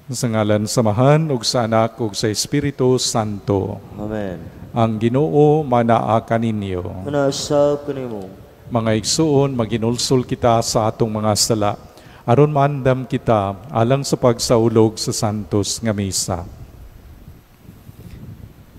Sa ngalan sa Amahan ug sa Anak ug sa Espiritu Santo. Amen. Ang Ginoo manaa kaninyo. Manasab kanimo. Mga igsuon, maginulsol kita sa atong mga sala aron maandam kita alang sa pagsaulog sa santos nga misa.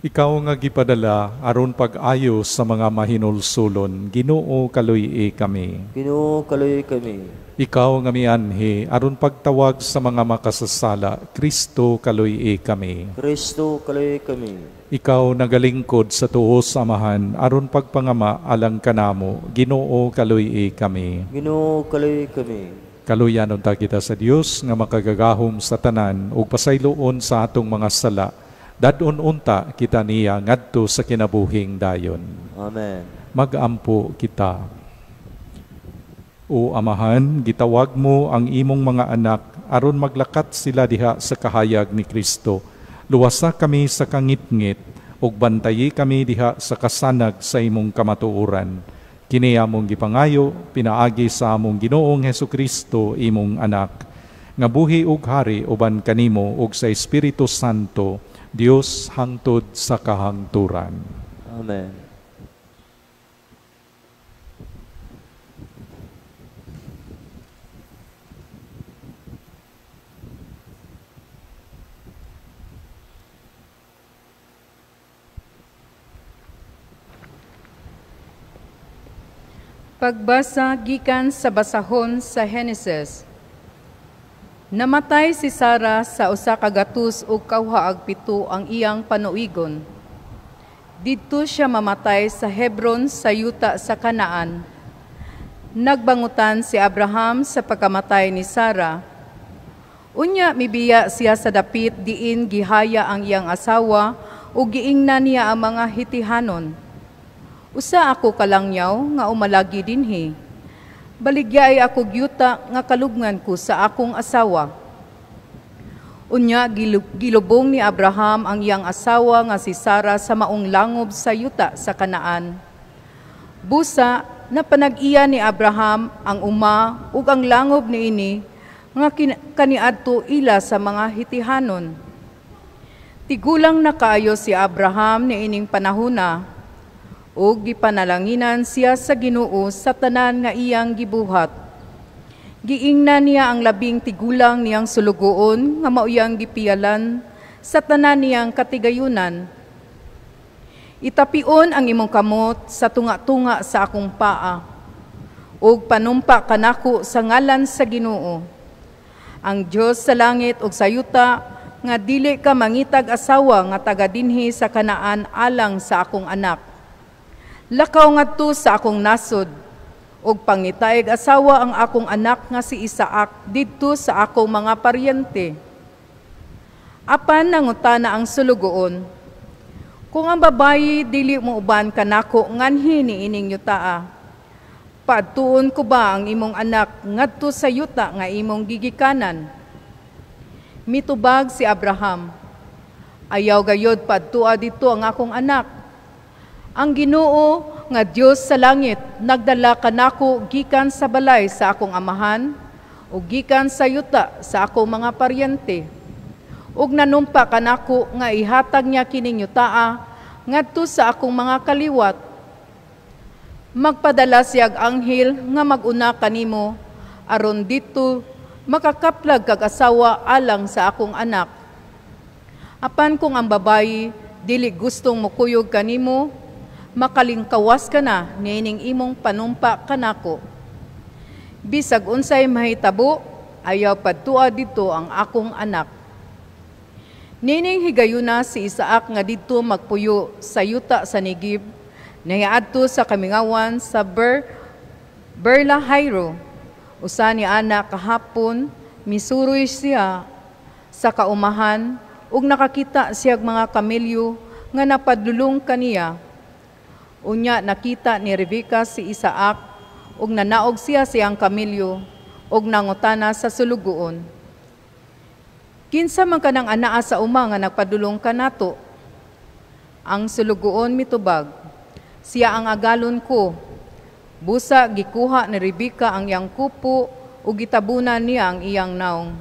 Ikaw nga gipadala aron pag-ayo sa mga mahinulsulon, Ginoo, kaluy-i kami. Ginoo, kaluy-i kami. Ikaw nga mianhi aron pagtawag sa mga makasasala, Kristo, kaluy-i kami. Kristo, kaluy-i kami. Ikaw nagalingkod sa tuo sa Amahan aron pagpangama alang kanamo, Ginoo, kaluy-i kami. Ginoo, kaluy-i kami. Kaluyan unta kita sa Dios nga makagagahom sa tanan ug pasayloon sa atong mga sala. Dadon unta kita niya ngadto sa kinabuhing dayon. Amen. Magampo kita. O Amahan, gitawag mo ang imong mga anak aron maglakat sila diha sa kahayag ni Kristo. Luwasa kami sa kangitngit ug bantayi kami diha sa kasanag sa imong kamatuoran. Kini among gipangayo pinaagi sa among Ginoong Hesukristo, imong anak, nga buhi ug hari uban kanimo ug sa Espiritu Santo, Dios hangtod sa kahangturan. Amen. Pagbasa gikan sa basahon sa Henesis. Namatay si Sara sa 197 ang iyang panuigon. Didto siya mamatay sa Hebron sa yuta sa Kanaan. Nagbangutan si Abraham sa pagkamatay ni Sara. Unya mibiya siya sa dapit diin gihaya ang iyang asawa ug giingnan niya ang mga Hitihanon. Usa ako kalangyaw nga umalagi dinhi. Baligyay ako gyuta nga kalubngan ko sa akong asawa. Unya gilubong ni Abraham ang iyang asawa nga si Sara sa maong langob sa yuta sa Kanaan. Busa na panag-iya ni Abraham ang uma ug ang langob niini nga kaniadto ila sa mga Hitihanon. Tigulang na kaayo si Abraham niining panahona ug gipanalanginan siya sa Ginoo sa tanan nga iyang gibuhat. Giingnan niya ang labing tigulang niyang sulugoon nga mauyang gipiyalan sa tanan niyang katigayunan. Itapion ang imong kamot sa tunga-tunga sa akong paa, ug panumpa kanako sa ngalan sa Ginoo, ang Dios sa langit ug sa yuta, nga dili ka mangitag asawa nga taga dinhi sa Kanaan alang sa akong anak. Lakaw ngadto sa akong nasod, ug pangitaeg asawa ang akong anak nga si Isaac didto sa akong mga paryente. Apan nangutana ang sulugoon, kung ang babayi dili mo uban kanako nganhi niining yutaa, paadtuon ko ba ang imong anak ngadto sa yuta nga imong gigikanan? Mitubag si Abraham, ayaw gayod paadtua didto ang akong anak. Ang Ginoo nga Dios sa langit nagdala kanako gikan sa balay sa akong amahan ug gikan sa yuta sa akong mga paryente. Ug nanumpa kanako nga ihatag niya kining yutaa ngadto sa akong mga kaliwat. Magpadala siyag anghel nga mag-una kanimo aron didto makakaplag kag asawa alang sa akong anak. Apan kung ang babayi dili gustong mokuyog kanimo, makalingkawas ka na niining imong panumpa kanako. Bisag unsay mahitabo, ayaw padtua didto ang akong anak. Nining higayuna si Isaac nga didto magpuyo sa yuta sa Negib, nahiadto sa kamingawan sa Berlahairo. Usa ni ana kahapon, misuroy siya sa kaumahan ug nakakita siyag mga kamelyo nga napadlulong kaniya. Unya nakita ni Rebeka si Isaac ug nanaog siya siyang kamelyo ug nangutana sa sulugoon. Kinsa man kanang anaa sa uma nga nagpadulong kanato? Ang sulugoon mitubag, siya ang agalon ko. Busa gikuha ni Rebeka ang iyang kupo ug gitabunan niya ang iyang naong.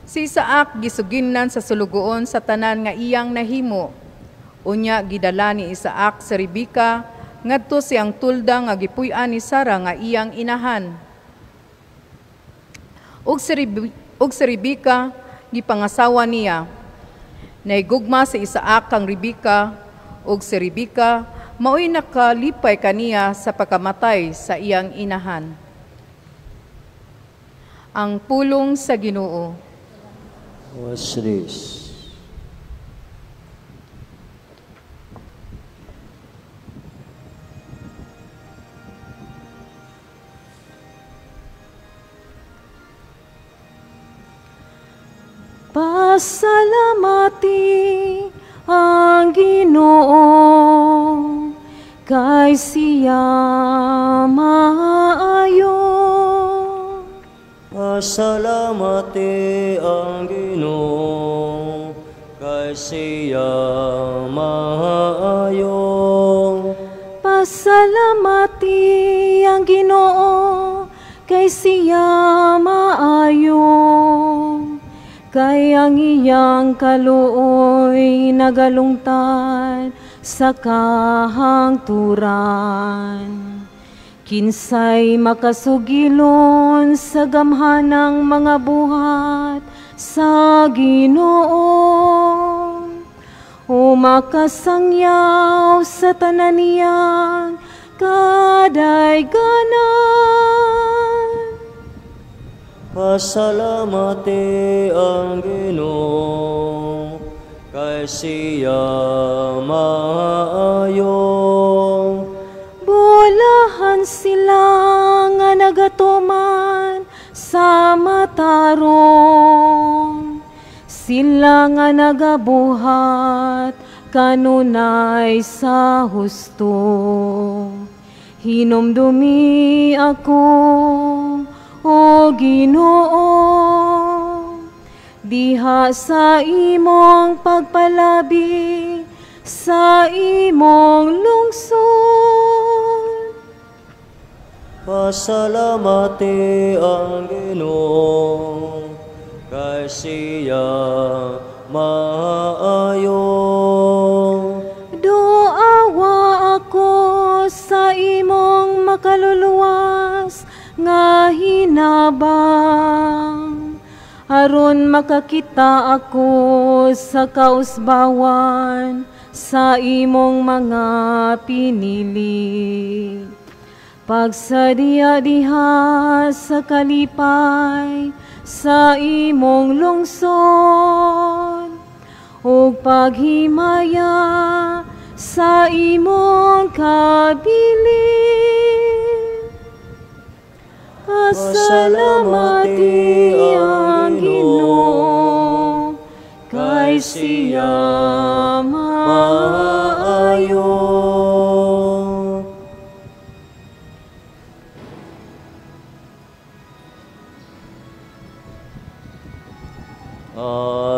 Si Isaac gisuginan sa sulugoon sa tanan nga iyang nahimo. Unya gidala ni Isaac si Rebeka ngadto siyang tulda nga gipuy-an ni Sara nga iyang inahan. Ug si Rebeka gipangasawa niya. Naigugma si Isaac kang Rebeka, ug si Rebeka mao'y nakalipay kaniya sa pagkamatay sa iyang inahan. Ang pulong sa Ginoo. What's this? Pasalamati ang Ginoo, kay siya maayo. Pasalamati ang Ginoo, kay siya maayo. Pasalamati ang Ginoo, kay siya maayo. Kay ang iyang kaluoy nagalungtad sa kahangturan. Kinsay makasugilon sa gamhanang mga buhat sa Ginoo, o makasangyaw sa tanan niyang kadayganan. Pasalamati ang Ginoo, kay siya maayo. Bulahan sila nga nagatuman sa matarong, sila nga nagabuhat kanunay sa husto. Hinumdumi ako, O Ginoo, diha sa imong pagpalabi sa imong lungsod. Pasalamati ang Ginoo, kay siya maayo. Doawa ako sa imong makaluluwas nga hinabang, aron makakita ako sa kausbawan sa imong mga pinili. Pagsadya diha sa kalipay sa imong lungsod, ug paghimaya sa imong kabilin. Pasalamati ang Ginoo, kay siya maayo.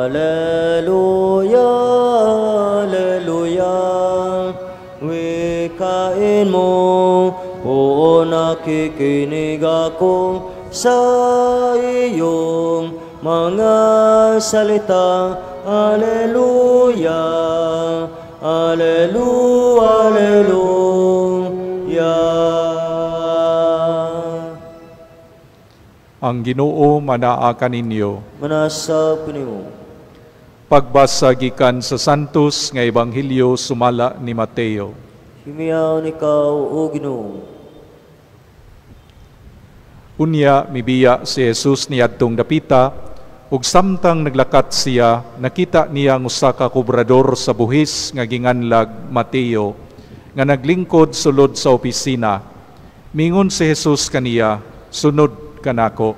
Alleluia, alleluia, wikain mo, oo, nakikinig ako sa iyong mga salita. Alleluia, alleluia, alleluia. Ang Ginoo manaa kaninyo. Manasa kanimo. Pagbasa gikan sa Santos nga Ebanghelyo sumala ni Mateo. Himiyaon ikaw, o Ginoo. Unya mibiya si Jesus niadtong dapita, ug samtang naglakat siya, nakita niya ang usa ka kobrador sa buhis nga ginganlag Mateo, nga naglingkod sulod sa opisina. Mingon si Jesus kaniya, "Sunod kanako."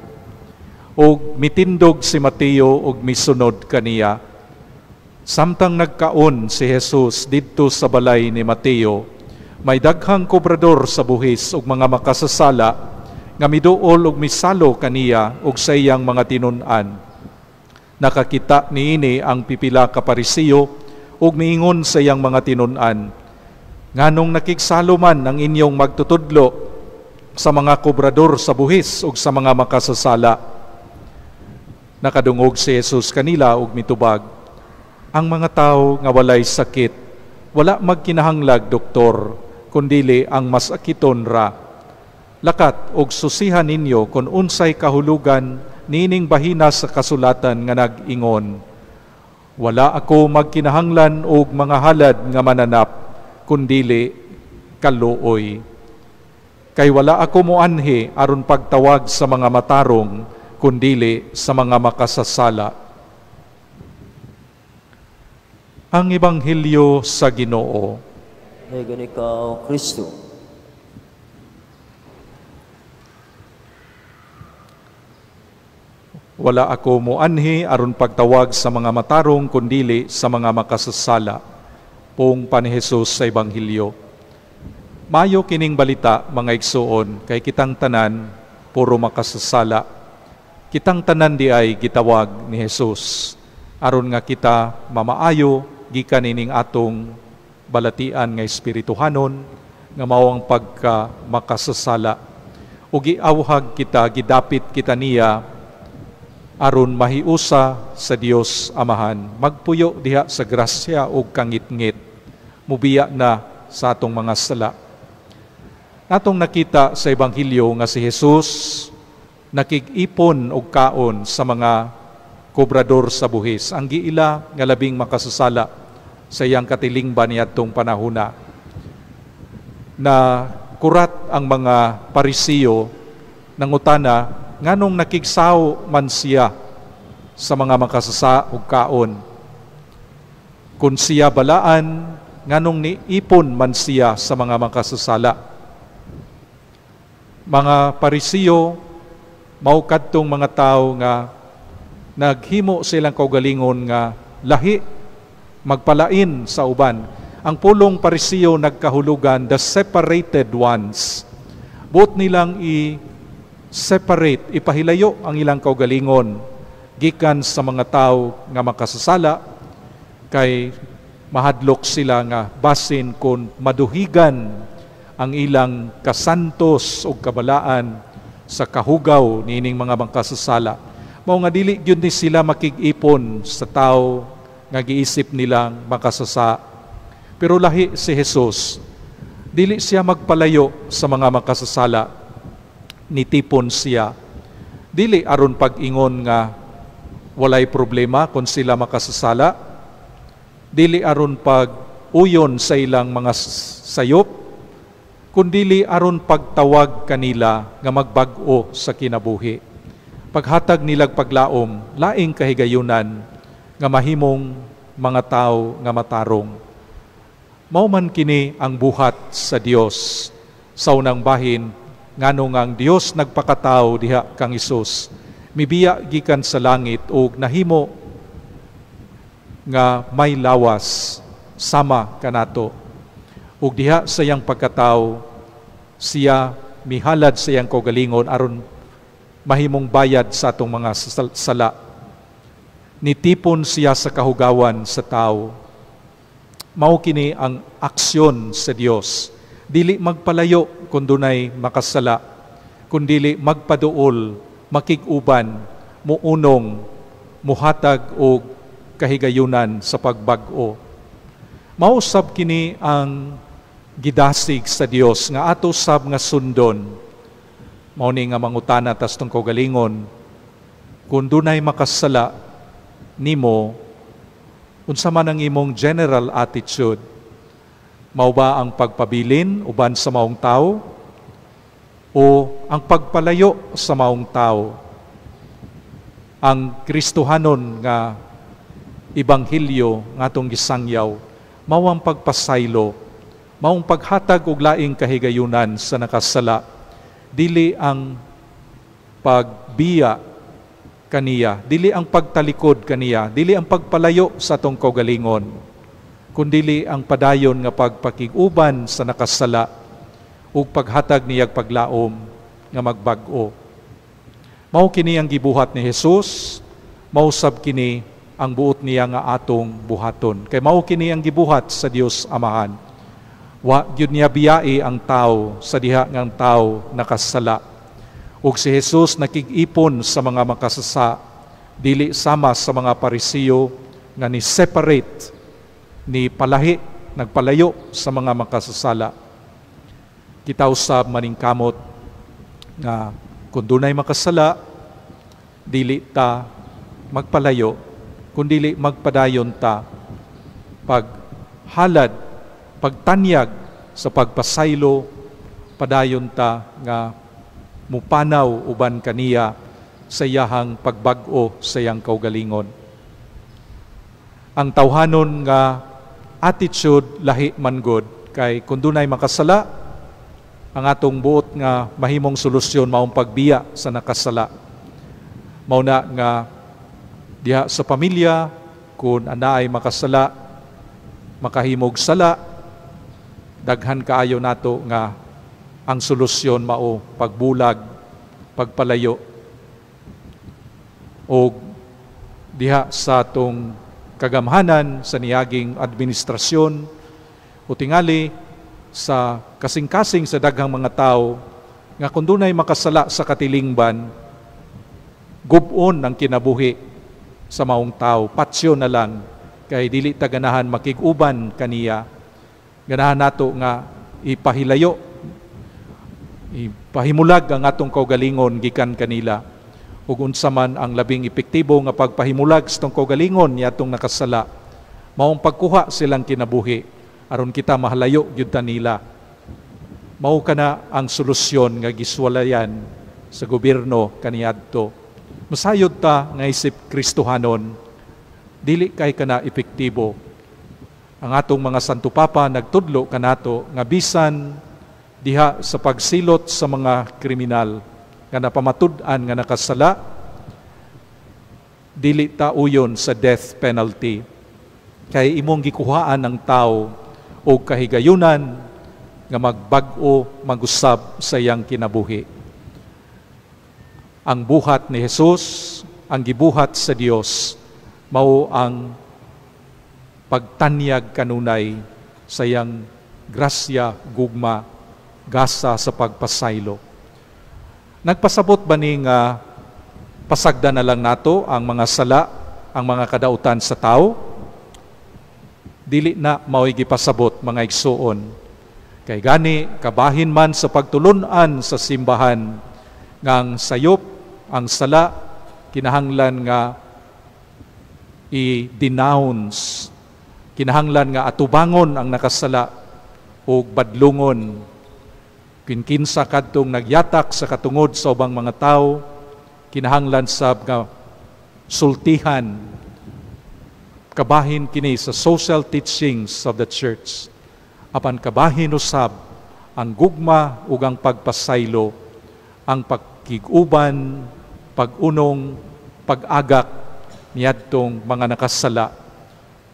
Og mitindog si Mateo og misunod kaniya. Samtang nagkaon si Jesus didto sa balay ni Mateo, may daghang kobrador sa buhis ug mga makasasala nga miduol og misalo kaniya og sa iyang mga tinun-an. Nakakita niini ang pipila ka Parisiyo ug miingon sa iyang mga tinun-an, "Nganong nakigsalo man ang inyong magtutudlo sa mga kobrador sa buhis ug sa mga makasasala?" Nakadungog si Jesus kanila ug mitubag, ang mga tawo nga walay sakit, wala magkinahanglag doktor, kundili ang masakiton ra. Lakat og susihan ninyo kung unsay kahulugan nining bahina sa kasulatan nga nag-ingon, wala ako magkinahanglan og mga halad nga mananap, kundili kaluoy. Kay wala ako moanhi aron pagtawag sa mga matarong, kundili sa mga makasasala. Ang Ebanghelyo sa Ginoo. Daghang ikaw, Kristo. Wala ako moanhi aron pagtawag sa mga matarong, kundili sa mga makasasala. Pung pa ni Jesus sa Ebanghelyo. Mayo kining balita, mga igsuon, kay kitang tanan puro makasasala. Kitang tanan di ay gitawag ni Jesus aron nga kita mamaayo gikan ining atong balatian nga espirituhanon nga mao ang pagka makasasala. Ug giawhag kita, gidapit kita niya aron mahiusa sa Dios Amahan, magpuyo diha sa grasya ug kangitngit, mubiya na sa atong mga sala. Atong nakita sa Ebanghelyo nga si Jesus nakig-ipon og kaon sa mga kobrador sa buhis, ang giila nga labing makasasala sa iyang katilingban niadtong panahona. Na kurat ang mga Parisiyo nangutana nganong nakigsaw man siya sa mga makasasa og kaon. Kun siya balaan, nganong niipon man siya sa mga makasasala. Mga Parisiyo, mao kadtong mga tawo nga naghimo silang kaugalingon nga lahi, magpalain sa uban. Ang pulong Parisiyo nagkahulugan, the separated ones. Buot nilang i-separate, ipahilayo ang ilang kaugalingon gikan sa mga tao nga makasasala, kay mahadlok sila nga basin kon maduhigan ang ilang kasantos o kabalaan sa kahugaw niining mga makasasala. Mao nga dili gyud ni sila makig-ipon sa tao nga giisip nilang makasasa. Pero lahi si Jesus, dili siya magpalayo sa mga makasasala, nitipon siya. Dili aron pag-ingon nga walay problema kung sila makasasala, dili aron pag-uyon sa ilang mga sayop, kundili aron pagtawag kanila nga magbag-o sa kinabuhi. Paghatag nilag paglaom, laing kahigayunan nga mahimong mga tao nga matarong. Mao man kini ang buhat sa Dios sa unang bahin, ngano nga ang Dios nagpakatao diha kang Hesus, mibiya gikan sa langit ug nahimo nga may lawas sama kanato. Ug diha sa iyang pagkatao, siya mihalad sa iyang kaugalingon aron mahimong bayad sa atong mga sala. Nitipon siya sa kahugawan sa tao. Mao kini ang aksyon sa Dios. Dili magpalayo kung dunay makasala, kundili magpaduol, makig-uban, muunong, muhatag og kahigayunan sa pagbag-o. Mausab kini ang gidasig sa Dios nga ato sab nga sundon. Mao ni nga mangutana tas tong kaugalingon, kung dunay makasala nimo, unsa man ang imong general attitude? Mao ba ang pagpabilin uban sa maong tao o ang pagpalayo sa maong tao? Ang Kristohanon nga ebanghelyo nga atong gisangyaw, mao ang pagpasaylo, maong paghatag og laing kahigayunan sa nakasala, dili ang pagbiya kaniya, dili ang pagtalikod kaniya, dili ang pagpalayo sa atong kaugalingon, kundili ang padayon nga pagpakig-uban sa nakasala ug paghatag niyag paglaom nga magbag-o. Mao kini ang gibuhat ni Jesus, mao sab kini ang buot niya nga atong buhaton. Kay mao kini ang gibuhat sa Dios Amahan. Wa gyud niya biyai ang tao sa diha nga ang tao nakasala. Ug si Jesus nakig-ipon sa mga makasasa, Dili sama sa mga Parisiyo nga ni separate, ni palahi, nagpalayo sa mga makasasala. Kita usab maningkamot nga kung dunay makasala, dili ta magpalayo, kundili magpadayon ta paghalad, pagtanyag sa pagpasaylo, padayon ta nga mupanaw uban kaniya sa iyahang pagbag-o sa iyang kaugalingon. Ang tawhanon nga attitude lahi man gud, kay kung dunay makasala, ang atong buot nga mahimong solusyon maong pagbiya sa nakasala. Mao na nga diha sa pamilya, kung anaay makasala, makahimog sala, daghan kaayo nato nga ang solusyon mao pagbulag, pagpalayo. O diha sa atong kagamhanan sa niaging administrasyon o tingali sa kasing-kasing sa daghang mga tao nga kung dunay makasala sa katilingban, gub-on ang kinabuhi sa maong tao, patsyo na lang kay dili ta ganahan makig-uban kaniya. Ganahan nato nga ipahilayo, ipahimulag ang atong kaugalingon gikan kanila. Ug unsa man ang labing epektibo nga pagpahimulag sa atong kaugalingon niadtong nakasala, maong pagkuha silang kinabuhi aron kita mahalayo gyud ta nila. Mao kana ang solusyon nga giswalayan sa gobyerno kaniadto. Masayod ta nga isip Kristohanon, dili kay kana epektibo. Ang atong mga Santo Papa nagtudlo kanato nga bisan diha sa pagsilot sa mga kriminal nga napamatud-an nga nakasala, dili ta uyon sa death penalty. Kay imong gikuhaan ang tao og kahigayunan nga magbag-o, magusab sa iyang kinabuhi. Ang buhat ni Jesus, ang gibuhat sa Dios, mao ang pagtanyag kanunay sa iyang grasya, gugma, gasa sa pagpasaylo. Nagpasabot ba ni nga pasagda na lang nato ang mga sala, ang mga kadautan sa tao? Dili na mao'y gipasabot, mga igsuon. Kay gani, kabahin man sa pagtulun-an sa simbahan, nga ang sayop, ang sala, kinahanglan nga i-denounce, kinahanglan nga atubangon ang nakasala o badlungon. Kinkinsa kadtong nagyatak sa katungod sa ubang mga tao, kinahanglan sab nga sultihan. Kabahin kini sa social teachings of the church. Apan kabahin usab ang gugma ug ang pagpasaylo, ang pagkig-uban, pag-unong, pag-agak niadtong mga nakasala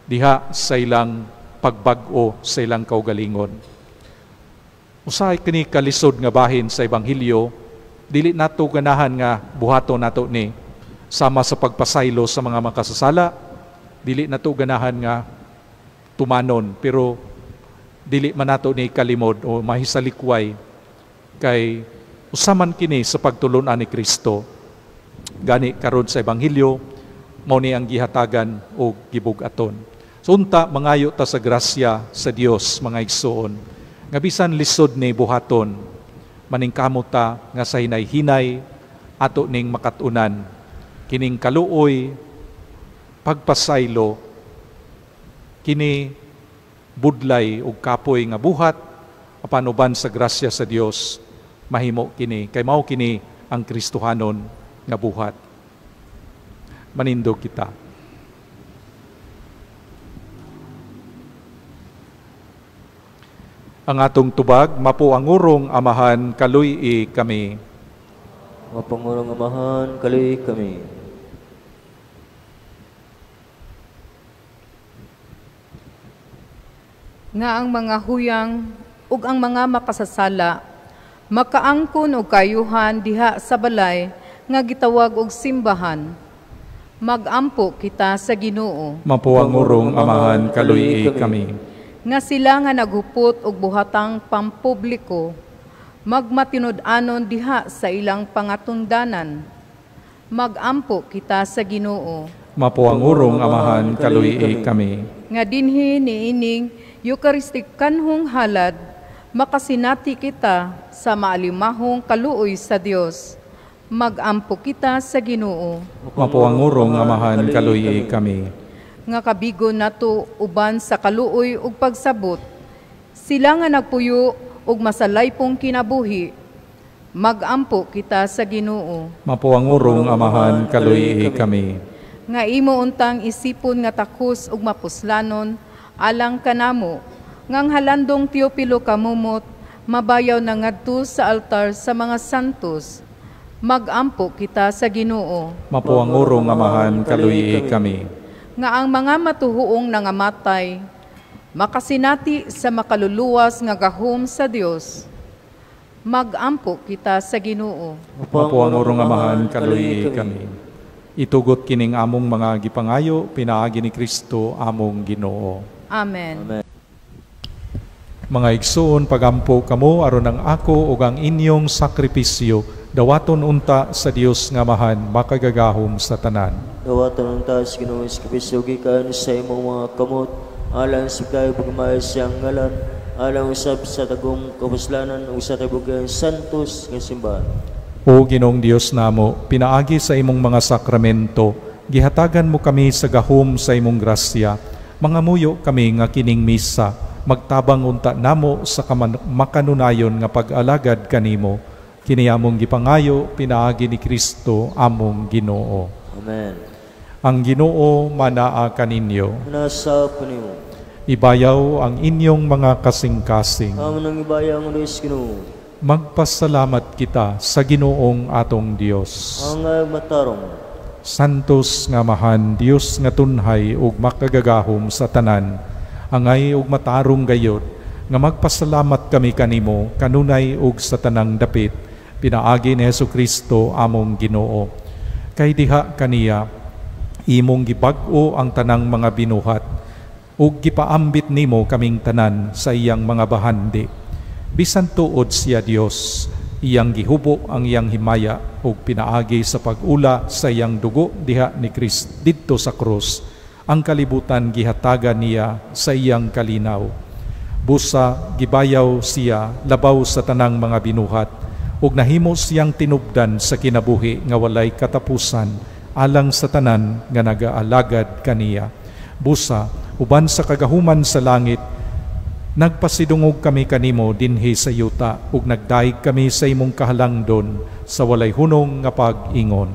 diha sa ilang pagbag-o sa ilang kaugalingon. Usahay kini kalisod nga bahin sa ebanghelyo, dili nato ganahan nga buhaton nato ni sama sa pagpasaylo sa mga makasasala, dili nato ganahan nga tumanon, pero dili man nato ni kalimod o mahisalikway kay usaman kini sa pagtulun-an ni Kristo. Gani karon sa ebanghelyo mao ni ang gihatagan og gibug-aton. So unta mangayo ta sa grasya sa Dios, mga igsoon, nga bisan lisod ni buhaton, maningkamot ta nga sa hinay-hinay ato ning makat-unan kining kaluoy, pagpasaylo, kini budlay ug kapoy nga buhat, apan uban sa grasya sa Dios mahimo kini, kay mao kini ang Kristohanon nga buhat. Manindog kita. Ang atong tubag, mapo ang urong Amahan, kaluy-i kami. Mapo ang urong Amahan, kaluy-i kami. Nga ang mga huyang ug ang mga makasasala makaangkon og kayuhan diha sa balay nga gitawag og simbahan. Magampo kita sa Ginoo. Mapo ang urong Amahan, kaluy-i kami. Nga sila nga naghupot og buhatang pampubliko magmatinud-anon diha sa ilang pangatundanan. Magampo kita sa Ginoo. Mapuang urong Amahan, kaluyi kami. Nga dinhi niining Eucharistic kanhong halad, makasinati kita sa maalimahong kaluoy sa Dios. Magampo kita sa Ginoo. Mapuang urong Amahan, kaluyi kami. Nga kabigon nato uban sa kaluoy ug pagsabot, sila nga nagpuyo ug masalaypong kinabuhi. Magampo kita sa Ginoo. Mapuang urong Amahan, kaluyi kami. Nga imo untang isipon nga takos ug mapuslanon alang kanamo, ngang halandong Teopilo kamumot mabayaw na ngadto sa altar sa mga santos. Magampo kita sa Ginoo. Mapuang urong Amahan, kaluyi kami. Nga ang mga matuhuong nangamatay makasinati sa makaluluwas nga gahom sa Dios. Magampo kita sa Ginoo. Mapuang urong Amahan, kaluyi kami. Itugot kining among mga gipangayo, pinaagi ni Kristo among Ginoo. Amen. Amen. Mga igsoon, pagampo kamo aron ang ako ug ang inyong sakripisyo dawaton unta sa Dios nga Amahan makagagahom sa tanan. Dawaton unta sa Ginoo sakripisyo gikan sa imong mga kamot alang sa kayo pagmahal siyang ngalan, alang usab sa tagong kapuslanan ug sa tibuok santos nga simbahan. O Ginoong Dios namo, pinaagi sa imong mga sakramento, gihatagan mo kami sa gahom sa imong grasya. Mangamuyo kami nga kining misa, magtabang unta namo sa makanunayon nga pag-alagad kanimo. Kini among gipangayo, pinaagi ni Kristo among Ginoo. Amen. Ang Ginoo manaa kaninyo. Nasa kanimo. Ibayaw ang inyong mga kasing-kasing. Amo nang ibayaw ang Diyos Ginoo. Magpasalamat kita sa Ginoong atong Dios. Ang matarong. Santos nga Amahan, Dios nga tunhay ug makagagahom sa tanan, angay ug matarong gayod nga magpasalamat kami kanimo kanunay ug sa tanang dapit, pinaagi ni Hesukristo among Ginoo. Kay diha kaniya imong gibag-o ang tanang mga binuhat ug gipaambit nimo kaming tanan sa iyang mga bahandi. Bisan tuod siya Dios, iyang gihubo ang iyang himaya ug pinaagi sa pag-ula sa iyang dugo diha ni Kristo didto sa krus. Ang kalibutan gihatagan niya sa iyang kalinaw. Busa gibayaw siya labaw sa tanang mga binuhat ug nahimo siyang tinubdan sa kinabuhi nga walay katapusan alang sa tanan nga nagaalagad kaniya. Busa uban sa kagahuman sa langit, nagpasidungog kami kanimo dinhi sa yuta ug nagdaig kami sa imong kahalangdon sa walay hunong nga pag-ingon.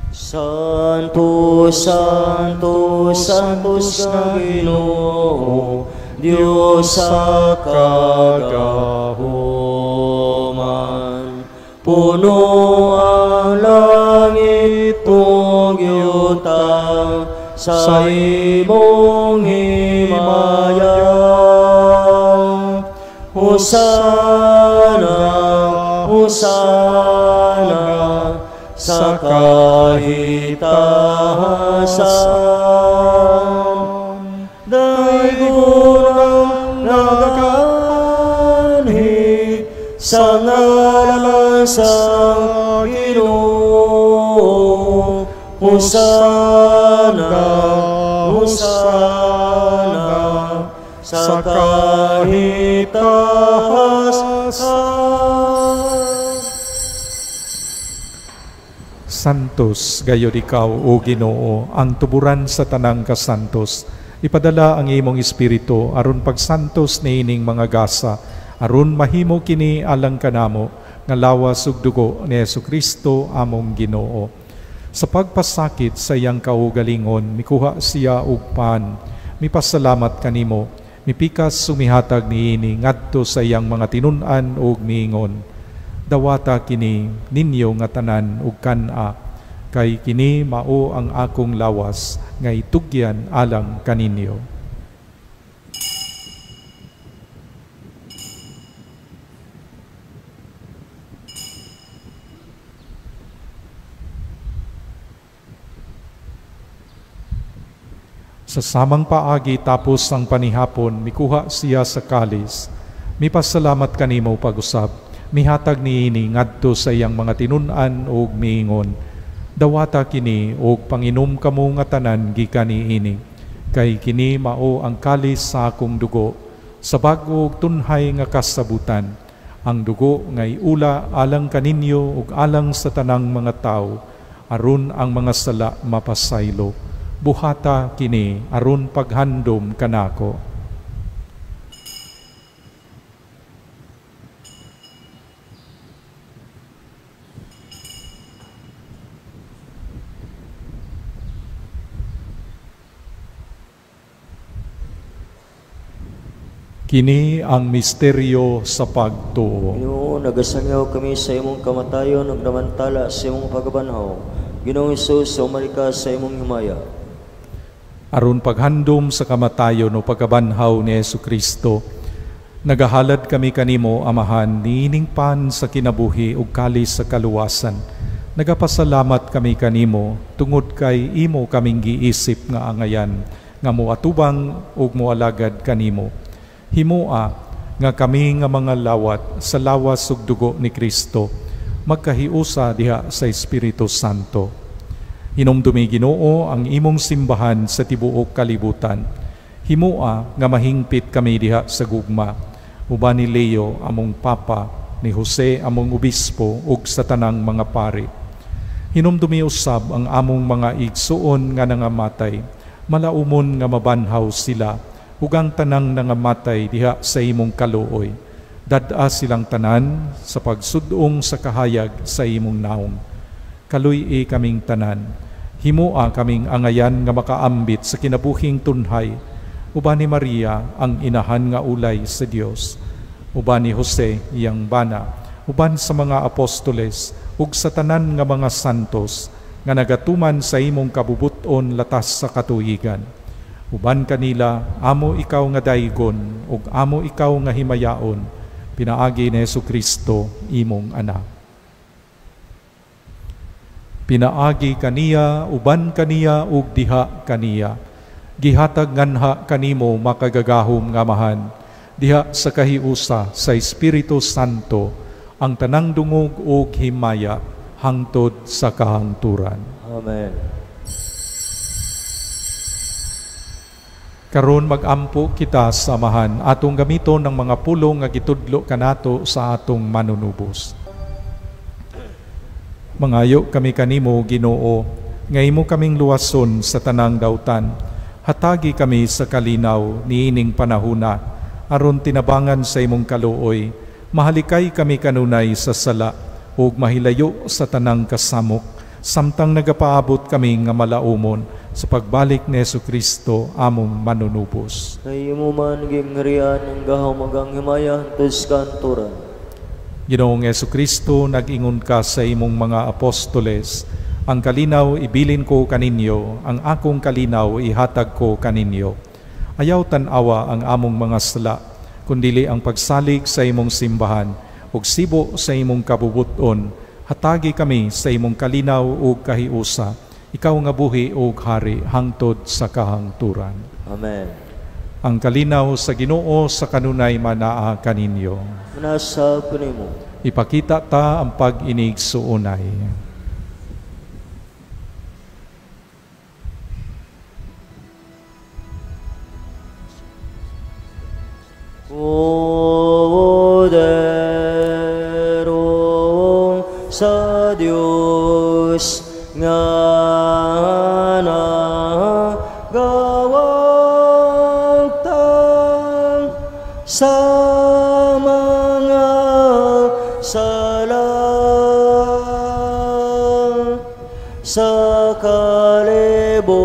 Santo, Santo, Santo sa Ginoo, Diyos sa kagahuman. Puno ang langit ug yuta sa imong himaya. Hosana, Hosana sa kahitahasan. Daygon ang nagaanhi sa ngalan sa Ginoo. Hosana, Hosana sa kahitahasan. Santos gayod ikaw, o Ginoo, ang tuburan sa tanang kasantos. Ipadala ang imong espiritu aron pagsantos niining mga gasa, aron mahimo kini alang kanamo nga lawas ug dugo ni Hesukristo among Ginoo. Sa pagpasakit sa iyang kaugalingon, mikuha siya og pan, mipasalamat kanimo, mipikas sumihatag niini ngadto sa iyang mga tinun-an ug miingon, dawata kini ninyo nga tanan ug kan-a, kay kini mao ang akong lawas nga itugyan alang kaninyo. Sa samang paagi tapos ang panihapon, mikuha siya sa kalis. Mipasalamat kanimo pag-usab, mihatag niini ngadto sa iyang mga tinun-an ug miingon, dawata kini ug panginom kamo nga tanan gikan niini, kay kini mao ang kalis sa akong dugo, sa bag-o ug tunhay nga kasabutan, ang dugo nga iula alang kaninyo ug alang sa tanang mga tawo, aron ang mga sala mapasaylo. Buhata kini aron paghandom kanako. Kini ang misteryo sa pagtuo. Ginoo, nagasangyaw kami sa imong kamatayon ug namantala sa imong pagkabanhaw. Ginoong Hesus, umalika sa imong himaya. Aron paghandom sa kamatayon o pagkabanhaw ni Hesukristo, nagahalad kami kanimo, Amahan, niining pan sa kinabuhi ug kalis sa kaluwasan. Nagapasalamat kami kanimo tungod kay imo kaming giisip nga angayan, nga moatubang ug moalagad kanimo. Himua nga kami nga mga lawat sa lawas ug dugo ni Kristo magkahiusa diha sa Espiritu Santo. Hinumdumi Ginoo ang imong simbahan sa tibuok kalibutan. Himua nga mahingpit kami diha sa gugma, uban ni Leo among Papa, ni Jose among Obispo ug sa tanang mga pari. Hinumdumi usab ang among mga igsuon nga nangamatay, malaumon nga mabanhaw sila, ug ang tanang nangamatay diha sa imong kaluoy. Dad-a silang tanan sa pagsudong sa kahayag sa imong naong. Kaluy-i kaming tanan. Himua kaming angayan nga makaambit sa kinabuhing tunhay, uban ni Maria ang inahan nga ulay sa Dios, uban ni Jose iyang bana, uban sa mga apostoles ug sa tanan nga mga santos nga nagatuman sa imong kabubuton latas sa katuigan. Uban kanila, amo ikaw nga daygon, ug amo ikaw nga himayaon, pinaagi ni Hesukristo, imong anak. Pinaagi kaniya, uban kaniya, ug diha kaniya. Gihatag nganha kanimo makagagahom nga Amahan, diha sa kahiusa sa Espiritu Santo, ang tanang dungog ug himaya, hangtod sa kahangturan. Amen. Karon magampo kita sa Amahan, atong gamiton ng mga pulong nga gitudlo kanato sa atong manunubos. Mangayo kami kanimo, Ginoo, nga imo kaming luwason sa tanang dautan. Hatagi kami sa kalinaw niining panahuna, aron tinabangan sa imong kaluoy. Mahalikay kami kanunay sa sala, ug mahilayo sa tanang kasamok, samtang nagapaabot kami nga malaumon sa pagbalik ni Hesukristo among manunubos. Kay imo man gingharian ang gahom ug ang himaya hangtod sa kanturan. Ginoong Hesukristo, nag-ingon ka sa imong mga apostoles, ang kalinaw ibilin ko kaninyo, ang akong kalinaw ihatag ko kaninyo. Ayaw tan-awa ang among mga sala, kundili ang pagsalig sa imong simbahan ug sibo sa imong kabubuton. Hatagi kami sa imong kalinaw ug kahiusa, ikaw nga buhi ug hari hangtod sa kahangturan. Amen. Ang kalinaw sa Ginoo sa kanunay manaa kaninyo. Manasa kanimo. Ipakita ta ang pag-inig suunay. Poderong sa Dios nga nagawagtang sa mga sala sa kalibutan.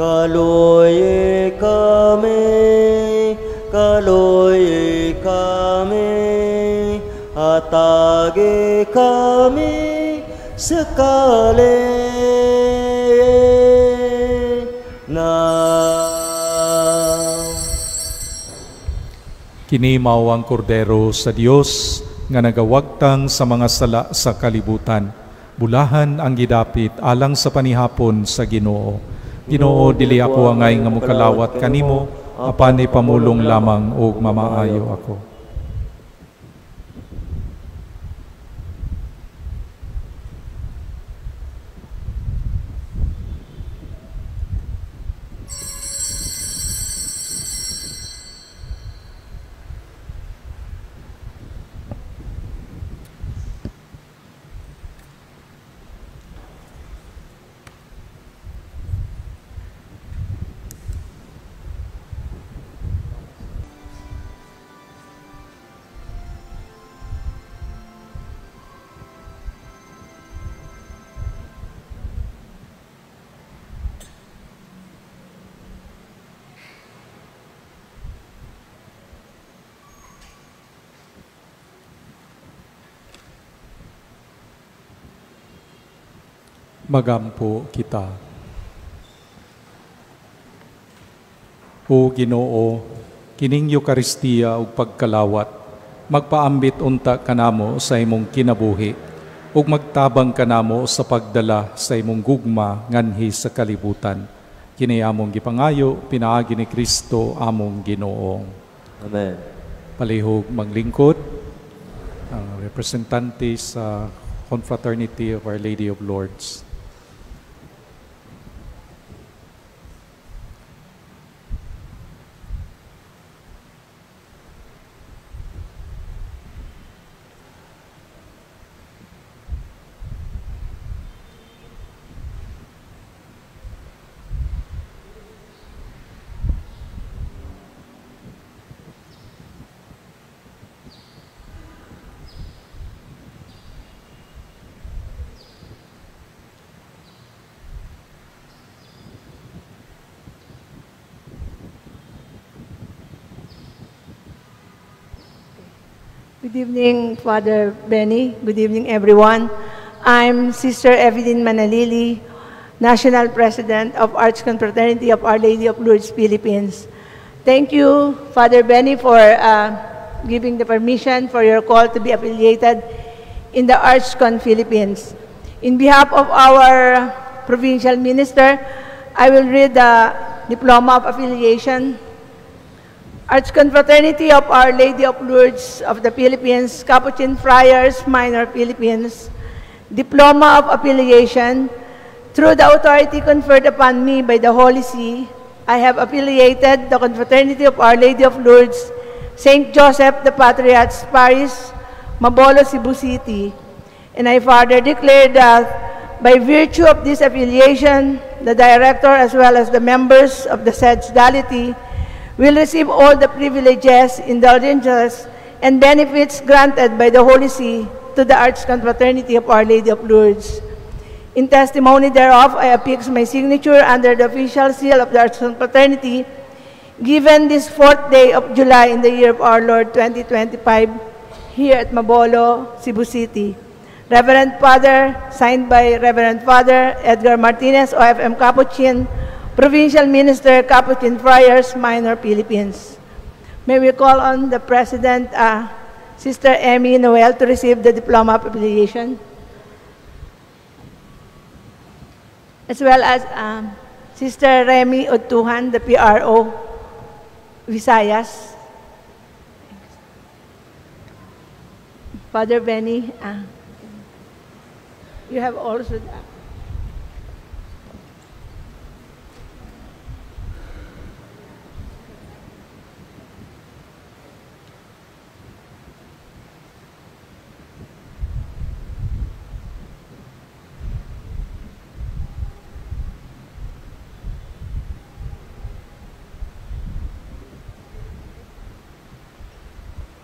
Kaluoy kami, kaluoy kami, hatagi kami sa kalinaw. Kini mao ang kordero sa Dios nga nagawagtang sa mga sala sa kalibutan. Bulahan ang gidapit alang sa panihapon sa Ginoo. Ginoo, dili ako angay nga mokalawat kanimo, apan ipamulong lamang ug mamaayo ako. Magampo kita. O Ginoo, kining Eukaristiya ug pagkalawat, magpaambit unta kanamo sa imong kinabuhi, ug magtabang kanamo sa pagdala sa imong gugma nganhi sa kalibutan. Kini among gipangayo pinaagi ni Kristo among Ginoo. Amen. Palihog maglingkod ang representante sa Confraternity of Our Lady of Lourdes. Good evening, Father Benny. Good evening, everyone. I'm Sister Evelyn Manalili, National President of Archconfraternity of Our Lady of Lourdes, Philippines. Thank you, Father Benny, for giving the permission for your call to be affiliated in the Archcon Philippines. In behalf of our provincial minister, I will read the Diploma of Affiliation. Archconfraternity of Our Lady of Lourdes of the Philippines, Capuchin Friars Minor Philippines, Diploma of Affiliation. Through the authority conferred upon me by the Holy See, I have affiliated the Confraternity of Our Lady of Lourdes, St. Joseph the Patriarch's Parish, Mabolo, Cebu City. And I further declare that by virtue of this affiliation, the director as well as the members of the said sodality will receive all the privileges, indulgences, and benefits granted by the Holy See to the Archconfraternity of Our Lady of Lourdes. In testimony thereof, I affix my signature under the official seal of the Archconfraternity, given this 4th day of July in the year of our Lord 2025, here at Mabolo, Cebu City. Reverend Father, signed by Reverend Father Edgar Martinez, OFM Capuchin, Provincial Minister, Capuchin Friars Minor, Philippines. May we call on the President, Sister Emmy Noel, to receive the Diploma of Affiliation, as well as Sister Remy Otuhan, the PRO, Visayas. Father Benny, you have also that.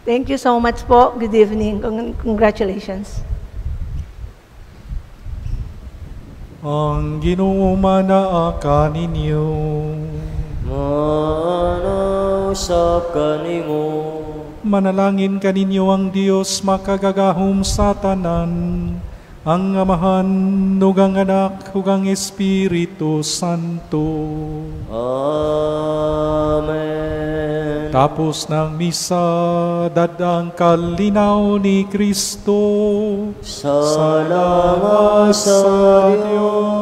Thank you so much po. Good evening. Congratulations. Ang Ginoo manaa kaninyo. Manausap kanimo. Manalangin kaninyo ang Dios makagagahom sa tanan, ang Amahan, ug ang Anak, ug ang Espiritu Santo. Amen. Tapos ng misa, dadang kalinaw ni Kristo. Salamat sa Diyos.